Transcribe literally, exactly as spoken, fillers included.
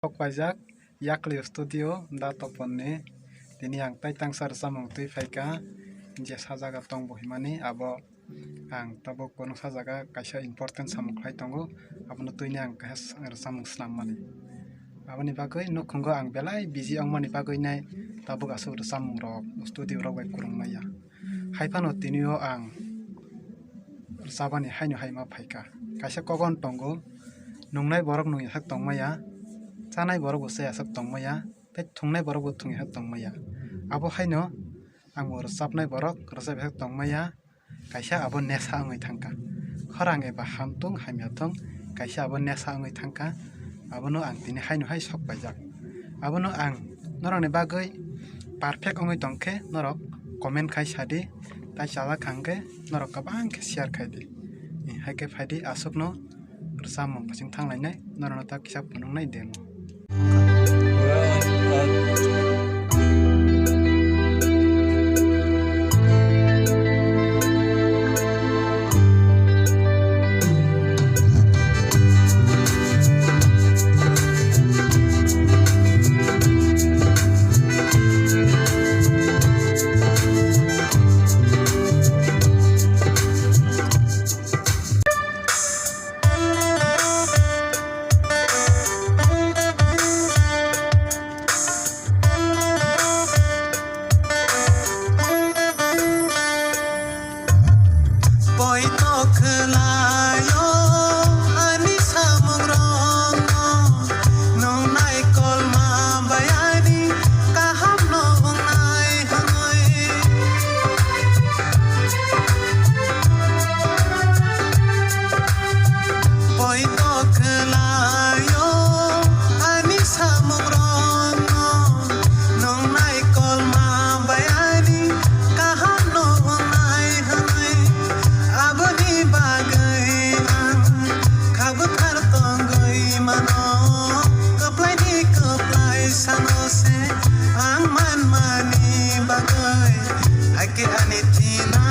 Sok paijak Yakli Studio da Toponni. Tini ang tai tangsa rwchapmung twi phaikha, je sajagao tongbo himani abo ang tabuk kono sajagao kaisa important samung khlai tongo, abono twini ang kaisa rwchapmung swnammani. Aboni bagwi nukhungo ang belai busy wngmani bagwi nai tabuk aswk rwchapmung rok studio rok bai kwrwng maya. Haiphano tini o ang rwchapmani haino hai ma phaikha. Kaisa kokon tongo, nungnai borok nungya sak tongmaya, chanai borok bo chaya sak tongmaya, tei thungnai borok bo thungya sak tongmaya. Abo haino ang bo rwchapnai borok rwchapya sak tongmaya, kaisa abo nesa wngwi thangkha. Khorang eba hamtung hamya thung, kaisa abo nesa wngwi thangkha. Abono ang tini haino hai sok paijak. Abono ang norokni bagwi perfect wngwi tongkhe norok comment khai sadi, tai chalak hangkhe norok kwbang khe share khaidi. Hai khe phaidi aswkno rwchapmung bising thanglainai, norokno ta kisa phunuknai demo. Poito khwlaio ani samungrokno, nwng naikolma bai ani kahamno wngnai hwnwi. Poito khwlaio ani samungrokno, nwng naikolma bai ani kahamno wngnai hwnwi. Aboni bagwi ang kha bwthar tongwi mano, kwplaini kwplai sano se ang manmani bagwi. Hakhe ani thina